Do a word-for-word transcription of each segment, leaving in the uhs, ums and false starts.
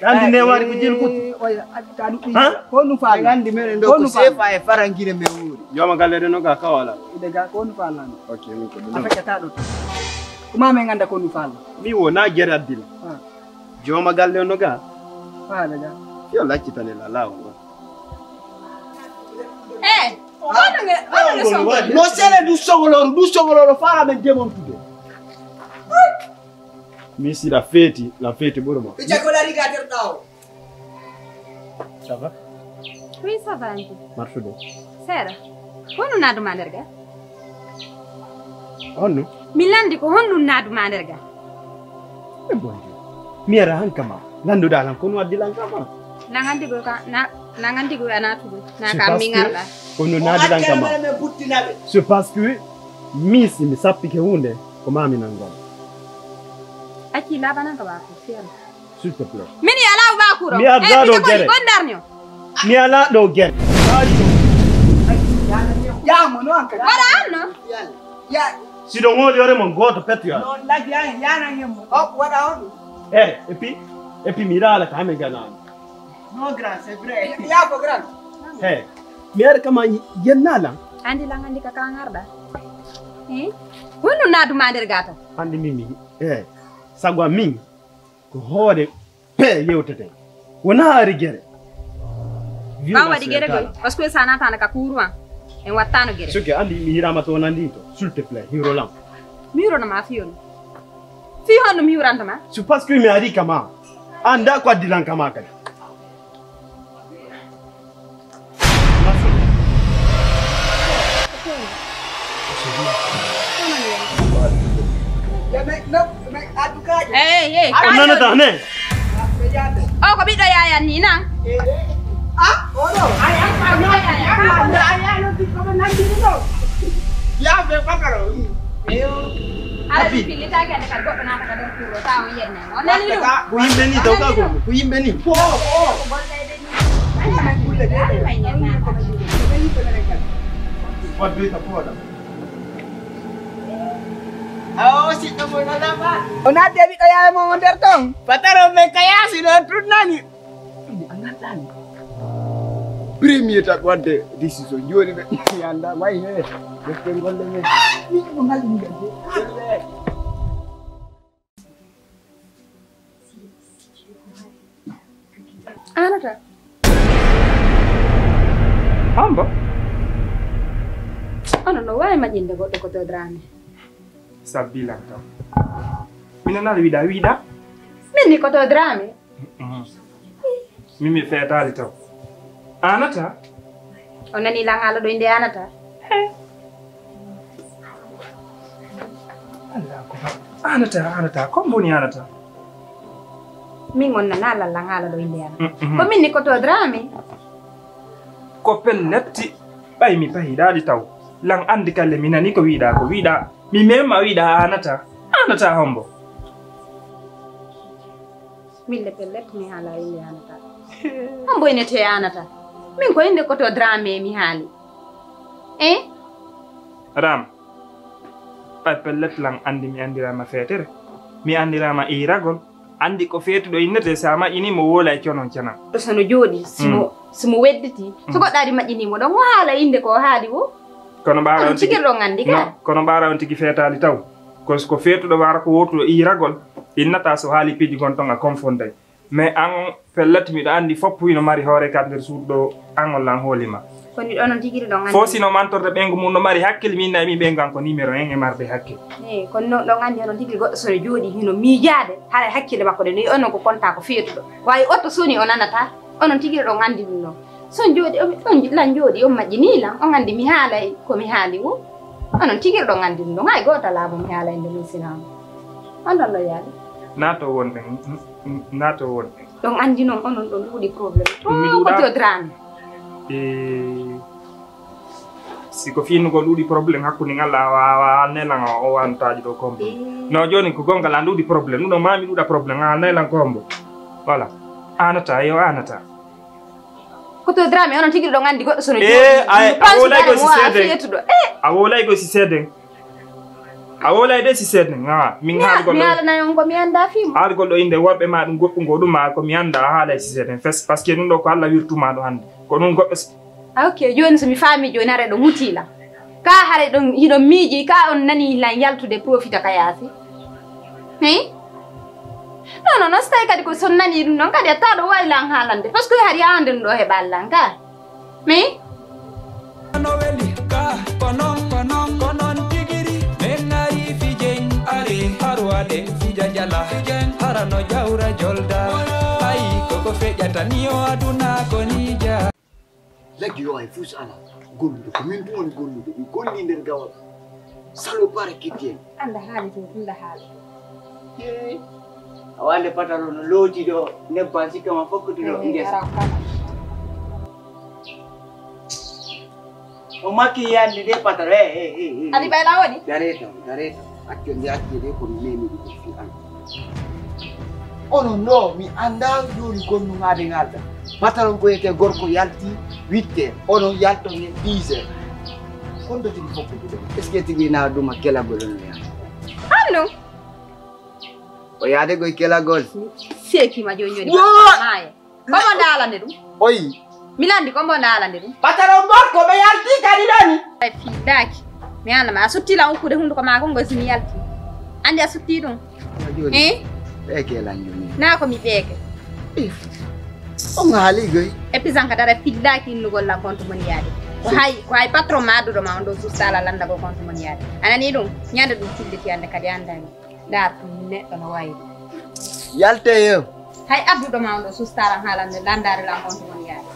Andi ne wari ko jil kut. Eh, oya, a, ta ɗum ɓiy. Ha? Ko nu faala? Andi men ɗo ko sefa e farangire me wuri. Jooma galle ɗo no ga kawala. Ide ga ko nu faala. Ok, min ko ɗum. A fekkata ɗo. Kuma men ganda ko nu faala. Mi wo na gere addila. Ha. Jooma galle no ga. Faala ga. Yo laccitane la lawo. Eh, onon nge, onon nge sonko. No sere du sogoloro, du sogoloro fara men demontude. Mi si la feti, la feti ɓuri ma. Ɓe jago la riga der ɗawo. Ça va? Oui, ça va, auntie. Marsude. Sera. Ko nu na duma nder ga? Honno? Mi landi ko honɗum naaduma nder ga? E bonde. Mi ara hankama. Landuɗa lan kono addi lan kama. Nangandi go ka na nangandi go ana tudu. Na ka mi ngarda. Kono naadi lan kama. C'est parce que mi si mi sappike hunde ko mami nan gon. Aki labanan ka ba ko fiyan. S'il te plaît. Min ya law ba kuro. Mi adda do gere. Gondarnyo. Mi ala ɗo gere. Yamo no anka. Wala anno. Ya. Siɗo ŋooliyore mon gooto pettoyaa. Non lagi an yana yemmo. Hop wala on. Eh, et puis, et puis mi raala ka amen gana. Non grand, c'est vrai. Ya ko grand. Hey, mi ara kama yenna lan. Andi lan andi ka kangarda. Eh? Hunu na duma nder gata. Andi mimi. Eh, sagwa min. Ko hoore pe yewtete. Wona ari gere. Kan waɗi gere goy. Parce que sa natana ka kuruwa. En wattano gere. Suke andi mi hirama to nandi to. S'il te plaît, hiro lam. Mi hiro na ma fiyon. Fi honno mi huranta ma? C'est parce que mi ari kama. Anda ko addilan kama kadi. Hey, hey, on nanata ne? O ko ɓiɗɗo yayan ni na? Ala ɗum fillitaake ande kadi goɗɗo naata ka nder kuuro tawa on yenne. On nani ɗum? Ko yimɓe ni taw ka ko ko yimɓe ni. Waddoyta pooɗa. Awo siɗɗo mo nana ba. O naatti e ɓiɗɗo yaaya mo o nder ton. Pataro men ka yaasi ɗon tun nani. A ngalɗani. Premier tak wadde décision joni ɓe yanda way he. Defte golle men. Min ko ngal min gadde. Anata. Hombo? Onon no waawi maƴinde goɗɗo ko to Dramé. Sabbilan kam. Mino nala wiɗa wiɗa? Min ni ko to Dramé. Min mi feetaali taw. Anata? O nani lan haala ɗo inde Anata? Anata, Anata, ko mboni Anata? Min on nana lan lan haala ɗo inde Anata. Ko min ni ko to Dramé. Ko pelletti, ɓay mi pahiɗaali taw. Lan andi kalle mi nani ko wiɗa, ko wiɗa. Mi memma wiɗa Anata. Anata hombo? Min le pellet mi haala inde Anata. Hombo ine te Anata? Min ko inde ko to Dramé mi haali. Eh? Ram. Ɓay pellet lan andi mi andirama feetere. Mi andirama iragol. Andi ko feetuɗo innete sa maƴini mo wola e conon canam. Ɗo sono jooɗi, simo, simo wedditi. So goɗɗo ari maƴini mo ɗon, o haala inde ko o haali wo. Kono ɓaara on tigi. Kono ɓaara on tigi feetaali taw. Ko ko feetuɗo wara ko wootuɗo iragol, innata so haali piiji gon ton a konfonday. Mais an pellet miɗo andi foppu ino mari hoore kat nder suudu ɗo an on lan hoolima. Kono ɗon on tigi ɗon andi. Fo sino mantorde ɓengu mum no mari hakkil min nayi mi ɓengu an ko numéro un e marde hakkil. Eh, kono ɗon andi onon tigi goɗɗo sono jooɗi hino miijaade haray hakkille makko ɗe no onon ko konta ko feetuɗo. Wawi otto soni o nanata. Onon tigi ɗon andi ɗum ɗon. Son jooɗi on lan jooɗi on maƴƴini lan on andi mi haalay ko mi haali wo. Onon tigi ɗon andi ɗum ɗon hay gooto alaa mo mi haalay nde min sinama. On ɗon no yaali. Nato wonɗen. Nato wonɗen. Ɗon andi non onon ɗon ɗuuɗi problème. Ɗum mi ɗuuɗa. Ko to Dramé. Eh, si ko fiinugol ɗuuɗi problème hakkunde ngal a wawa nelan o wantaaji ɗo kombo. Eh. No joni ko gongal an ɗuuɗi problème ɗum ɗo mami ɗuuɗa problème a nelan kombo. Voilà. Anata yo anata. Ko to Dramé onon tigi ɗon andi goɗɗo sono. Eh, ay a wolay ko si seede. A wolay ko si seede. A wolay de si seeɗen, ha, min haalugol mi ɗo, haalana on ko mi annda fii mo. Haalugol ɗo innde worɓe ma ɗum goɗɗum ngo ɗum ma ko mi annda a haalay si seeɗen fes, parce que ɗum ɗo ko Alla wirtuma ɗo hannde. Ko ɗum goɗɗo si. Ah, ok, jooni so mi faami jooni hare ɗo mutiila. Ka hare ɗon hiɗon miiji ka on nani lan yaltude profita ka yaasi. Hi? Non, non, non, so tawi kadi ko so nani ɗum ɗon kadi a taɗo wawi lan haalande. Parce que hari a ande ɗum ɗo heɓa lan ka. Mi? No weli ka ko non ko non ko non tigiri men ngari fijen are harwaɗen fija jala fijen hara no jawra jolda ayi koko feƴata ni o aduna ko ni ja Laggi yo hay fus ala. Gollude ko min tun woni gollude. Mi golli nder gawal. Salo para kitti en. Anda haali to tunda haala. Awande pataro no looti ɗo nebban sikka ma fokkude ɗo ngesa. O makki yande de pataro. Eh eh eh. Ali bayla woni? Dareto, dareto. Accu nde accu de ko mi memi ɗum fi an. Onon no mi annda joni gonnu ngade ngalda. Patron ko yete gorko yalti witte onon yalto ngen dix heures. Kon do tigi fokko ɗum. Est-ce que tigi na duma kelagol no ya? Hanno. O yaade goy kelagol. Seki ma joni joni. Maye. Komo ndaalande ɗum? Oyi. Mi landi komo ndaalande ɗum? Patron gorko ɓe yalti kadi ɗoni. Ay fiɗɗaaki. Mi annama a sutti lan ukkude hunnduko maa kon goy si mi yalti. Anndi a sutti ɗum? Eh? Ɓeeke lan joni. Naa ko mi ɓeeke. On haali goy. E pisan ka dara fiɗɗaaki innugol lan kontu mon yaade. Ko hay ko hay patron ma adduɗo ma on ɗo sustaala lannda ko kontu mon yaade. A nanii ɗum? Ñande ɗum filliti annde kadi anndani. Ndaa ɗum neɗɗo no wayri. Yalte yo. Hay adduɗo ma on ɗo sustaran haalande landaare lan on to woni yaade.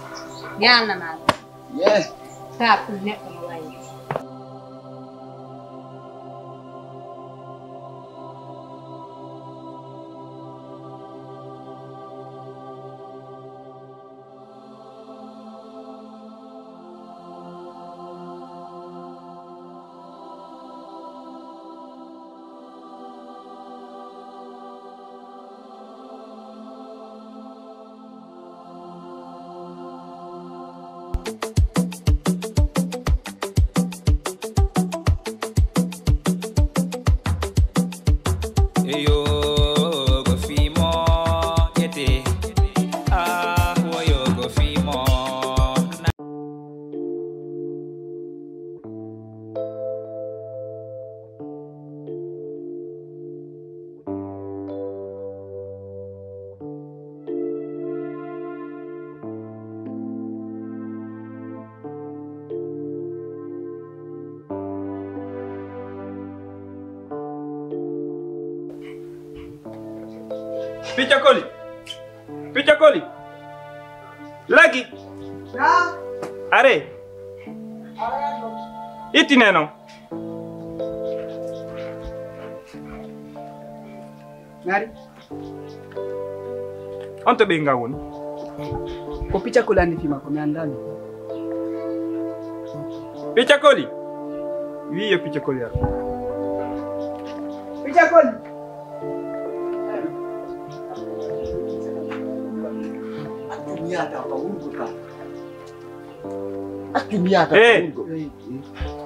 Mi annama ɗum. Yee. Ndaa ɗum neɗɗo no wayri. Picca koli. Picca koli. Lagi. Are. Ittine non. Ngari. On to ɓeynga woni? Ko picca koli andi fima ko mi andani. Picca koli. Wi yo picca koli ar. Picca koli. Accu mbiyata.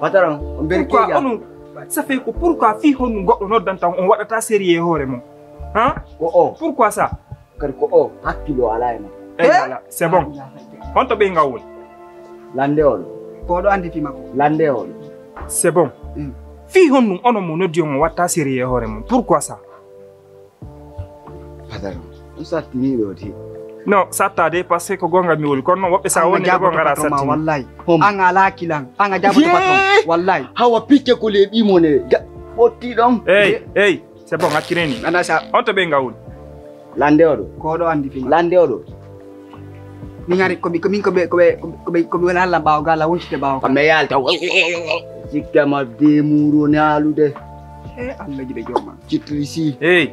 Patron, on mberi keja. Ça fait ko pourquoi fii honɗum goɗɗo noddanta on, on waɗata sérieux e hoore mum? Hein? Ko o. Pourquoi ça? Kadi ko o hakkilo ala e makko. Eh, voilà, c'est bon. On to ɓeynga woni? Lande oɗo. Ko oɗo andi fi makko. Lande oɗo. C'est bon. Fii honɗum onon mo noddi on watta sérieux e hoore mum? Pourquoi ça? Patron, on sattini ɗo ti. Non, satta de parce que ko gonga mi woni kono woɓɓe sa woni ko gonga ra sattini. Wallahi. An ala kilan. An a jaboto patron. Wallahi. Hawa picce ko le bimo ne. Fotti ɗon. Hey, hey. C'est bon, accireni. Ana sa. On to ɓe ngawul. Lande oɗo. Ko oɗo andi fina. Lande oɗo. Min ari ko min ko min ko ɓe ko ɓe ko ɓe ko ɓe wala Allah ɓawo gala wontite ɓawo. Kamɓe yalta. Sikkama de muro ne alude. E Allah jiɗe joma. Citrisi. Hey.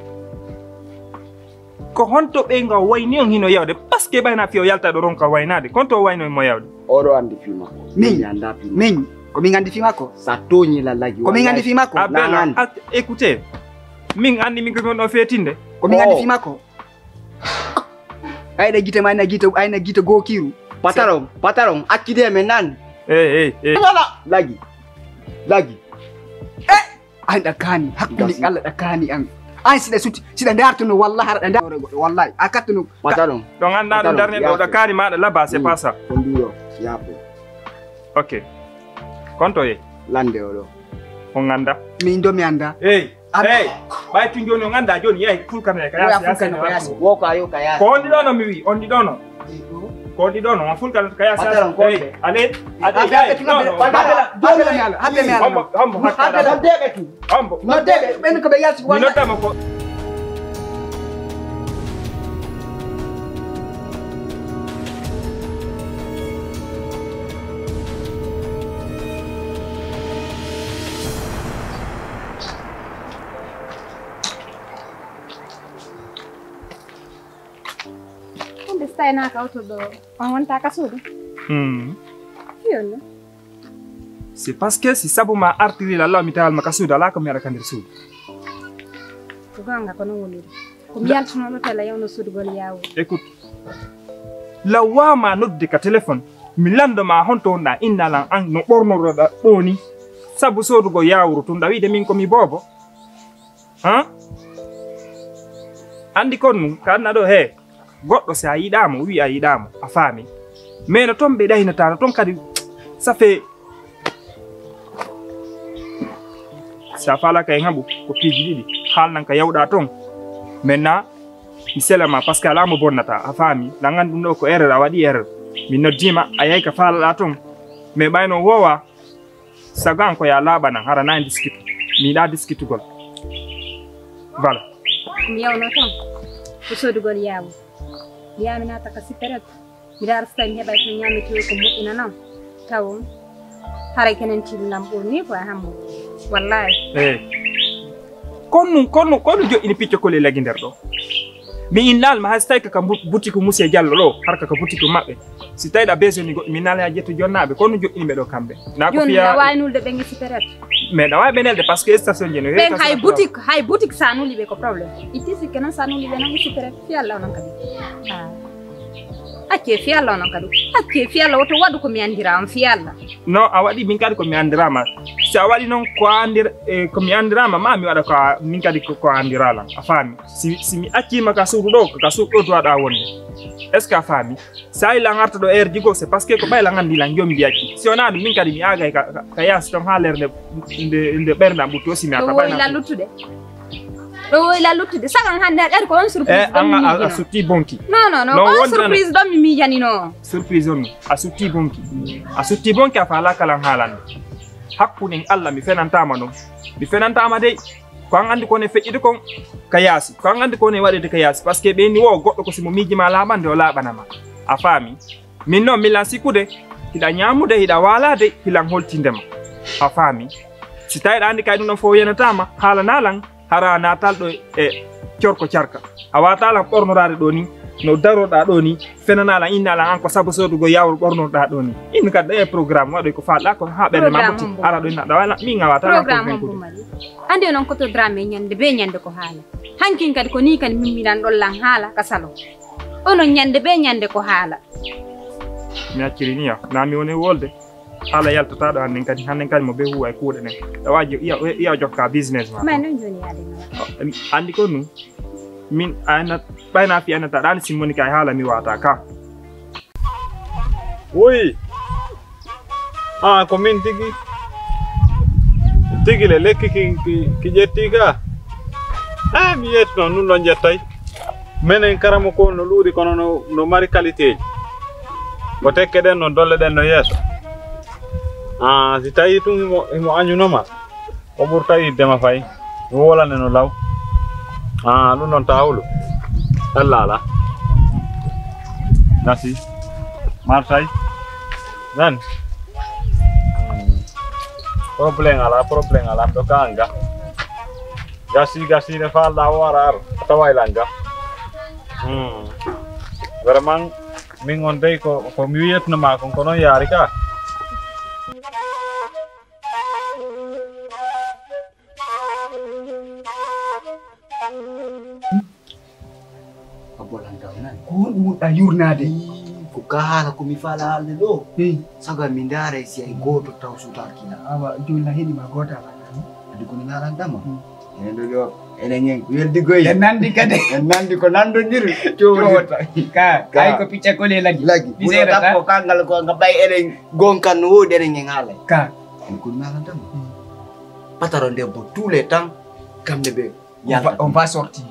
Ko honto ɓeyga wayni on hino yawde? Parce que ɓayna fiyo yalta ɗo ronka waynade. Konto wayno mo yawde? Oɗo andi fi makko. Min anda fi. Min ko min andi fi makko. Sa toñi la lagi. Ko min andi fi makko. Abela, écoutez. Min andi min ko ɗo fetinde. Ko min andi fi makko. Ayna gite ma ayna gite ayna gite gokiru. Patron, patron, accide men nan. Eh eh eh. Lagi. Lagi. Eh. Ay, ɗa kaani, hakkunde Gasi. Allah ɗa kaani an. Ay, siɗa suti, siɗa dartuno, wallahi, hara ɗa dartuno goɗɗo, wallahi. A kattuno. Wata ɗum. Ɗon annda Wata ɗum ɗum, darne ɗo, yaafo. Ɗa kaani maɗa laba, c'est Mm. pas ça. Ko mbiɗo, yaafo. Ok. Konto ye. Lande o ɗo. On annda? Min do mi annda. Hey, Am- hey. Ɓay tun jooni on annda jooni, yahi fulkane ka Oya yaasi, yaasi, fulkane ka yaasi. Wo ka yo ka yaasi. Ko on ɗiɗo no mi wi, on ɗiɗo no. Ko on ɗiɗo no, on fulkane ka yaasi, Wata yaasi. Ɗum ko Hey, on. Ale, ale, Abbe, hey, abbe, no, no. Abbe, abbe, abbe, abbe, Hombo, hombo, Abbe, hakkara. Abbe, Abbe, Hombo. No, Abbe, ɓen ko ɓe yalti, Mi walla. Noddama ko. Hande so tawi na ka oto ɗo, on wonta ka suudu? Hmm. Fiyonno. C'est parce que si sabu ma artiri la law mi tawal ma ka suudu, ala ko mi waɗa ka nder suudu. Ko gonga ko non woniri. Ko mi yaltuno ɗo tela yewno suudugol yawo. Écoute. Law wama nodde ka téléphone. Mi lando ma honto wonɗa inna lan an no ɓornoɗoɗa ɗo ni. Sabu sodugo yawru tun ɗa wiide min ko mi boobo. Han? Andi kon nun, ka aduna ɗo he, goɗɗo si a yiɗamo, wi a yiɗamo, a faami. Mais no ton ɓe ɗaynata, no ton kadi, ça fait, si a faalaka en haɓu, ko piiji ɗiɗi, haalnan ka yawɗa ton. Maintenant, mi selama, parce que alaa mo bonnata, a faami. Lan andi ɗum ɗo ko erreur, a waɗi erreur. Mi noddima, a yahi ka faalaɗa ton. Mais ɓayno wowa, Sago an ko ya laaɓanan, hara na en diskitu. Mi yiɗaa diskitugol. Voilà. Mi yawno ton ko sodugol yaawo. Mi yaha mi naata ka siperet. Mi raara so tawi mi heɓay ko ñaametee ko moƴƴina non. Taw haray kenen tiiɗi lam ɓurni ko e hammo. Wallahi. Eh. Kon nun, kon nun, kon nun joƴƴini picco kole lagi nder ɗo. Mi innal ma hay so tawi ka, ka bu-, boutique Monsieur Diallo ɗo, har ka, ka boutique maɓɓe. Si tawi ɗa besoin ni goɗɗo, mi nala ya ƴettu jonnaaɓe, kon nun joƴƴini ɓe ɗo kamɓe. Na ko Joni fiya ɗa waawi nulde ɓen e siperet. Mais ɗa waawi ɓe nelde parce que station je no heewi ɓen ka hay siperet. Boutique, hay boutique sa nuli ɓe ko problème. Itti sikke non sa nuli ɓe non e siperet. Fi Allah onon kadi. Ah. Acce fi Allah onon kadi. Acce fi Allah woto waɗu ko mi andira on fi Allah. Non, a waɗi min kadi ko mi andirama. Si a waɗi non ko andir-, eh, ko mi andirama, ma mi waɗa ko a-, min kadi ko, ko andiralan. A faami? Si, si mi accima ka suudu ɗo, ka suudu ɗo duwaɗa wonde. Est-ce que a faami? Sa yi lan arta ɗo heure jigo, c'est parce que ko ɓay lan andi lan jombi acci. Si wona ɗum min kadi mi agay ka, ka, ka yaasi ton ha lerde nde, nde ɓernda ɓutto si mi arta ɓay lan. Ɗo woyi lan luttude. Ɗo woyi lan luttude. Sagan hande a ɗer ko on surprise. Eh, an a, a, a sutti bonki. Non, non, non. Non, on surprise ɗon mi miijanino. Surprise on. A sutti bonki. A sutti bonki a faala kalan haalande. Hakkunen Allah mi fenantama non. Mi fenantama dey. Ko an andi ko ne feƴƴude kon ka yaasi. Ko an andi ko ne waɗede ka yaasi. Parce que ɓe ni wo goɗɗo ko si mo miiji ma laaɓande o laaɓana ma. A faami? Min non mi lan sikkude. Hiɗa ñaamude, hiɗa waalade, hilan holtinde ma. A faami? Si tawi ɗa andi kay ɗum ɗon fof yenatama, haalana lan. Hara natal ɗo e corko carka. A wata lan ɓornoraade ɗo ni, no daroɗa ɗo ni, fenana lan, inna lan an ko sabu sodugo yawro ɓornoɗa ɗo ni. Innu kadi ɗo e programme waɗoy ko faɗa ko ha ɓernde ma Programme boti. On bo. Ara ɗo inna ɗa wala, min a wata lan Programme on bo mari. Andi onon ko to drame ñande be ñande ko haala. Hankin kadi ko ni kadi min miɗan ɗon lan haala ka salon. Onon ñande be ñande ko haala. Mi acciri ni ya, na mi woni wolde. Haala yaltata ɗo hannden kadi, hannden kadi mo be huwa e kuuɗe ɗen. Ɗa waaji iya, iya jokka business ma. May non joni yaade ma. Andi ko nu. Min ayna, ɓayna fi aynata ɗani simmoni kay haala mi wata ka. Woyi. Ah, ko min tigi. Tigi le lekki ki, ki, ki ƴetti ka. Ah, mi yetti noon, ɗum ɗon ƴettay. Menen karamo ko no ɗuuɗi kono no, no mari qualité ji. Ko tekke ɗen no dolle ɗen no yeeso. Ah, si tawi tun himo, himo añunoma. O ɓurta yiɗde ma fay. Mi wolane no law. Ah, ɗum ɗon ta hulu. Alla ala. Nasi. Martay. Nan. Hmm. Problème ala, problème ala. Ɗo ka anga. Gasi, gasi ne falɗa o ara ar. Taway langa. Hmm. Vraiment, min on dey ko, ko mi wiyetno ma kon ko non yaari ka. A bolan daw nan. Ko honɗum wonɗa yurnaade? Ko ka haala ko mi faala haalde ɗo. Hey. Saga mi ndaara si ay gooto taw sutaaki na. Awa, jooni na heɗi ma gooto a faala. Duguni nalan dama. Ene ɗo ɗo ene ñen weldi goy. En nandi kadi. En nandi ko nandodir. Cowota. Ka ay ko picca kole lagi. Lagi. Buno Misera ta. Tappo kangal ko nga bay ene gonkan no wodi ene ñengale. Ka. En kun nalan dama. Pataro debbo tous les temps kamde be On va, on va sortir.